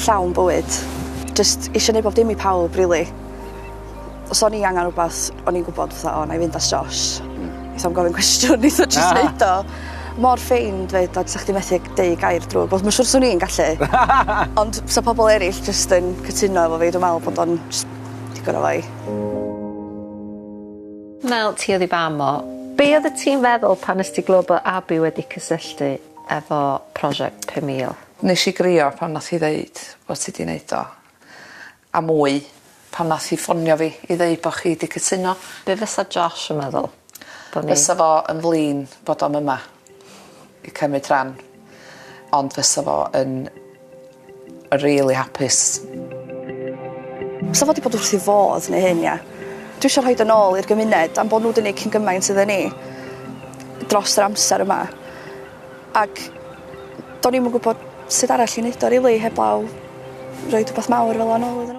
Llawn bywyd. Jyst isio neud bob dim i pawb rili. Os o'n i angan rwbath o'n i'n gwbod fatha o 'nai fynd at Josh. Neith o'm gofyn cwestiwn neith o jyst neud o. Mor ffeind 'fyd a 'sa chdi methu deud gair drwg wel ma' siŵr swn i'n gallu. Ond sa pobol eryll jyst yn cytuno efo fi dwi me'wl bod o'n js digon o foi. Mel ti o'dd 'i fam o. Be' oddet ti'n feddwl pan nes ti glwad bo' Abi wedi cysylltu efo prosiect 5000? Nesh i grio pan nath hi ddeud bot hi 'di neud o. A mwy pan nath hi ffonio fi i ddeud bo' chi 'di cytuno. Be' fysa Josh yn meddwl? Bo' ni... Fysa fo yn flin bod o'm yma i cymryd rhan ond fysa fo yn rili hapus. Sa fo 'di bod wrth 'i fodd neu hyn ia? Dwi isio rhoid yn ôl i'r gymuned am bo' n'w 'di neud cyn gymaint iddyn ni dros yr amser yma ac do'n i'm yn gwbod sut arall i neud o rili heblaw roid wbath mawr fel 'a nôl iddyn n'w.